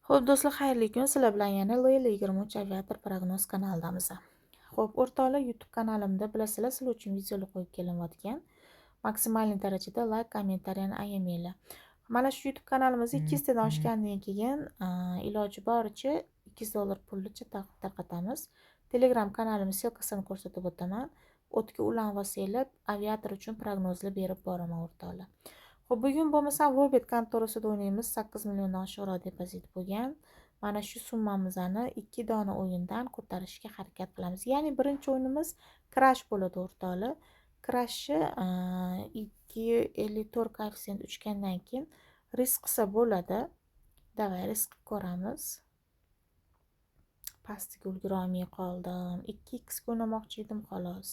Xo'p, do'stlar, xayrli kun. Sizlar bilan yana Leyla 23 Aviator prognoz kanalidamiz. Xo'p, o'rtoqlar, YouTube kanalimda bilasizlar, sizlar uchun videolar qo'yib kelinayotgan. Maksimal darajada layk, kommentariyani ayamanglar. Mana shu YouTube kanalimiz 200 tadan oshgandan keyin iloji boricha 200 dollar pullicha tarqatamiz. Telegram kanalimni ссылка sini ko'rsatib o'taman. O'tga ulanib olsanglar, aviator uchun prognozlar berib boraman, o'rtoqlar. Xo'p, bugun bo'lmasam Vobet kontorasida o'ynaymiz. 8 milliondan oshiqroq depozit bo'lgan. Mana shu summamizni ikki dona o'yindan ko'tarishga harakat qilamiz. Ya'ni birinchi o'yinimiz Crash bo'ladi, o'rtoqlar. Crashni 2,54 koeffitsient uchgandan keyin risk qilsa bo'ladi. Давай, risk qilib ko'ramiz. Pastiga ulgurolmay qoldim. 2x ga o'ynamoqchi edim, xolos.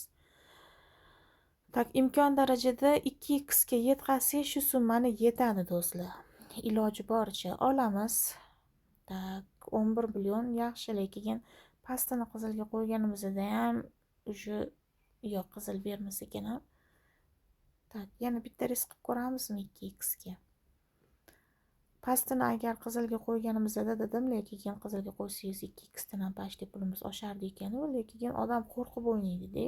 Так, imkon darajada 2x ga yetkazsak, shu summani yetadi, do'stlar. Iloji boricha olamiz. Так, 11 million yaxshi, lekin pastini qizilga qo'yganimizda ham уже yo'q, qizil bermas ekan. Так, yana bitta risk qilib ko'ramizmi 2x ga? Pastini agar qizilga qo'yganimizda dedim, lekin qizilga qo'ysangiz 2x dan ham почти pulimiz oshardi ekan-u, lekin odam qo'rqib o'ynaydi-da.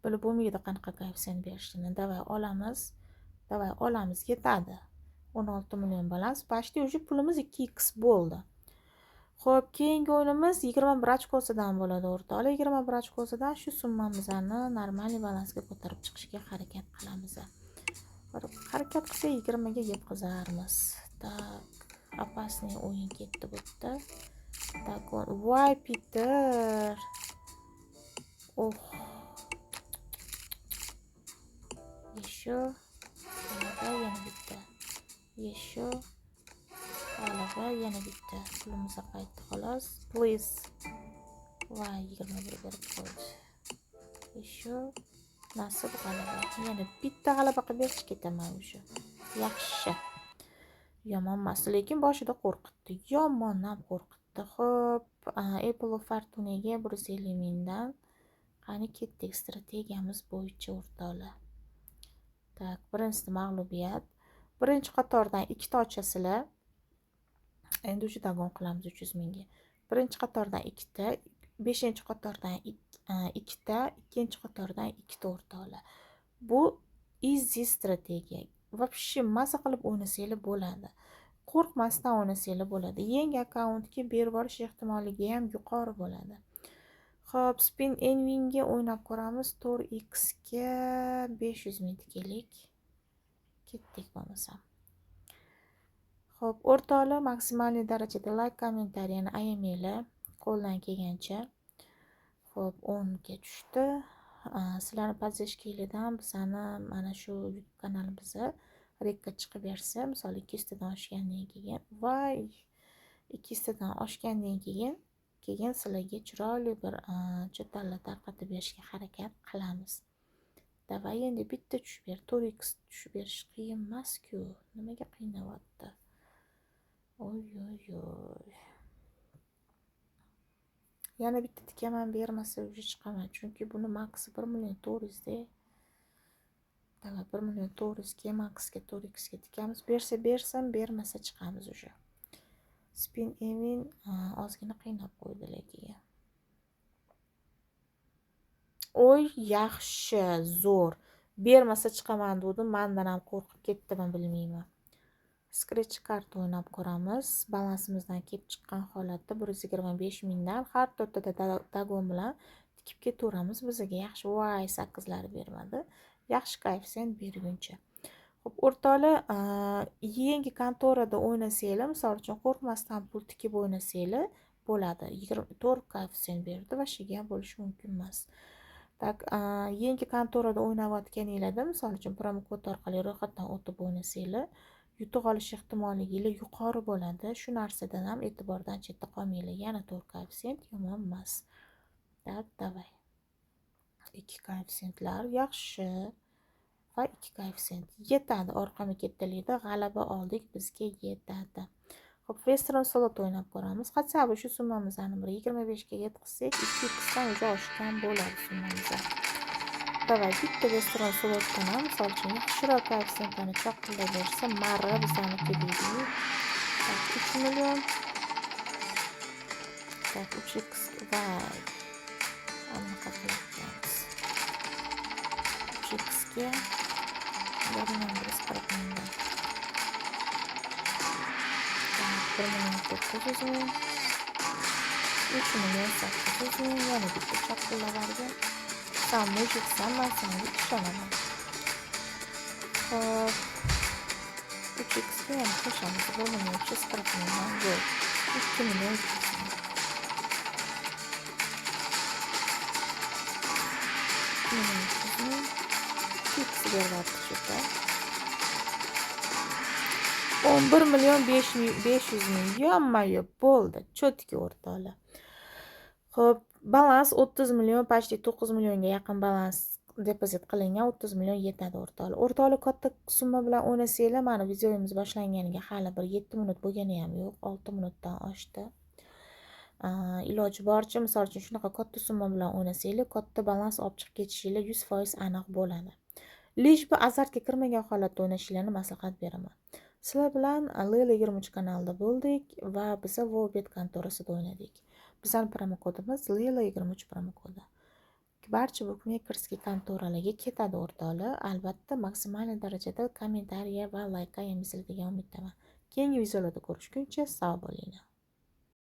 Bilib bo'lmaydi qanaqa koeffitsient berishini. Давай, olamiz. Давай, olamiz, yetadi. 16 million balans, почти уже pulimiz 2x bo'ldi. Xo'p, keyingi o'yinimiz 21 ochkosidan bo'ladi, o'rtoqlar. 21 ochkosidan shu summamizni нормальный balansga ko'tarib chiqishga harakat qilamiz. Harakat qilsak, 20 ga yetkazarmiz. Так, опасный o'yin ketdi bu yerda. Так, voy, Peter. Oh. Еще yana bitta. Еще g'alaba, yana bitta pulimiz qaytdi, xolos. Please. Voy, 21 berib qo'ydi. Еще nasib, g'alaba. Yana bitta g'alaba qilib bersa, ketaman уже. Yaxshi. Yomon emas, lekin boshida qo'rqitdi. Yomondan qo'rqitdi. Xo'p, Apple of Fortune'ga 150 mingdan. Qani, ketdik strategiyamiz bo'yicha, o'rtoqlar. Так, birinchisi mag'lubiyat. Birinchi qatordan ikkita ochasizlar. Endi уже догон qilamiz 300 mingga. Birinchi qatordan ikkita, beshinchi qatordan ikkita, ikkinchi qatordan ikkita, o'rtoqlar. Bu easy strategiya. Вообще maza qilib o'ynasanglar bo'ladi. Qo'rqmasdan o'ynasanglar bo'ladi. Yangi akkauntga berib yuborish ehtimolligi ham yuqori bo'ladi. Xo'p, Spin Envinga o'ynab ko'ramiz. 4x ga 500 ming tikaylik. Ketdik bo'lmasam. Xo'p, o'rtoqlar, maksimalniy darajada layk, kommentariyani ayamanglar qo'ldan kelgancha. Xo'p, 10 ga tushdi. Sizlarni поддержка nglardan bizani mana shu YouTube kanalimizni rekka chiqib bersa, misol 200 tadan oshgandan keyin, voy, 200 tadan oshgandan keyin sizlarga chiroyli bir chetalla tarqatib berishga harakat qilamiz. Давай, endi bitta tushib ber. 4x tushib berish qiyin emas-ku. Nimaga qiynayapti? Oy oy oy. Yana bitta tikaman, bermasa, уже chiqaman. Chunki buni maksi 1 million 400 da. Давай, 1 million 400 ga maksga 4x ga tikamiz. Bersa bersin, bermasa chiqamiz уже. Spin Evin ozgina qiynab qo'ydi lekin. Oy, yaxshi, zo'r. Bermasa chiqaman degandim, mandan ham qo'rqib ketdimi, bilmayman. Scratch card o'ynab ko'ramiz. Balansimizdan kelib chiqqan holatda 125 mingdan har to'rtta догон bilan tikib ketaveramiz. Bizga yaxshi, voy, sakkizlari bermadi. Yaxshi koeffitsient berguncha. Xo'p, o'rtoqlar, yangi kontorada o'ynasanglar, misol uchun, qo'rqmasdan pul tikib o'ynasanglar bo'ladi. 24 koeffitsient berdi, вообще gap bo'lishi mumkin emas. Так, yangi kontorada o'ynayotganinglarda, misol uchun, promokod orqali ro'yxatdan o'tib o'ynasanglar, yutuq olish ehtimolliginglar yuqori bo'ladi. Shu narsadan ham e'tibordan chetda qolmanglar. Yana 4 koeffitsient yomon emas. Так, давай. 2 koeffitsiyentlar yaxshi va 2 koeffitsient yetadi. Orqama kattalikda g'alaba oldik, bizga yetadi. Xo'p, Western Slot o'ynab ko'ramiz. Хотя бы shu summamizni bir 25 ga yetkazsak, 2x dan уже oshgan bo'ladi summamiz. Давай, bitta Western Slotdan ham, misol uchun, yaxshiroq koeffitsiyentlarni chaqillab bersa, marra bizaniki deydi. Так, 3 3 million. Так, 3x. Voy, anaqa qilyapmiz. 3xga 1 140 000dan. Так, 1 900 000, 3 800 000. Yana bitta chopqillalarga. San мужик san, man senga ishonaman. Xo'p, 3xga yana qo'shamiz. 1 340 000dan. Yo'q, 2 300 000. 2 300 000. 2x beryapti shu yerda. 11 500 000. Yonma-yo bo'ldi, чётко, o'rtoqlar. Xo'p, balans 30 million, почти 9 millionga yaqin balans depozit qilingan. 30 million yetadi, o'rtoqlar. O'rtoqlar, katta summa bilan o'ynasanglar, mani videomiz boshlanganiga hali bir 7 minut bo'lgani ham yo'q, 6 minutdan oshdi. Iloji boricha, misol uchun, shunaqa katta summa bilan o'ynasanglar, katta balans olib chiqib ketishinglar 100% aniq bo'ladi. Лишь бы azartga kirmagan holatda o'ynashinglarni maslahat beraman. Sizlar bilan Leyla 23 kanalida bo'ldik va biza Vobet kontorasida o'ynadik. Bizani promokodimiz Leyla 23 promokodi. Barcha букмекерский kontoralarga ketadi, o'rtoqlar. Albatta, maksimal darajada kommentariya va layk ham degan umiddaman. Keyingi videolarda ko'rishguncha sog' bo'linglar.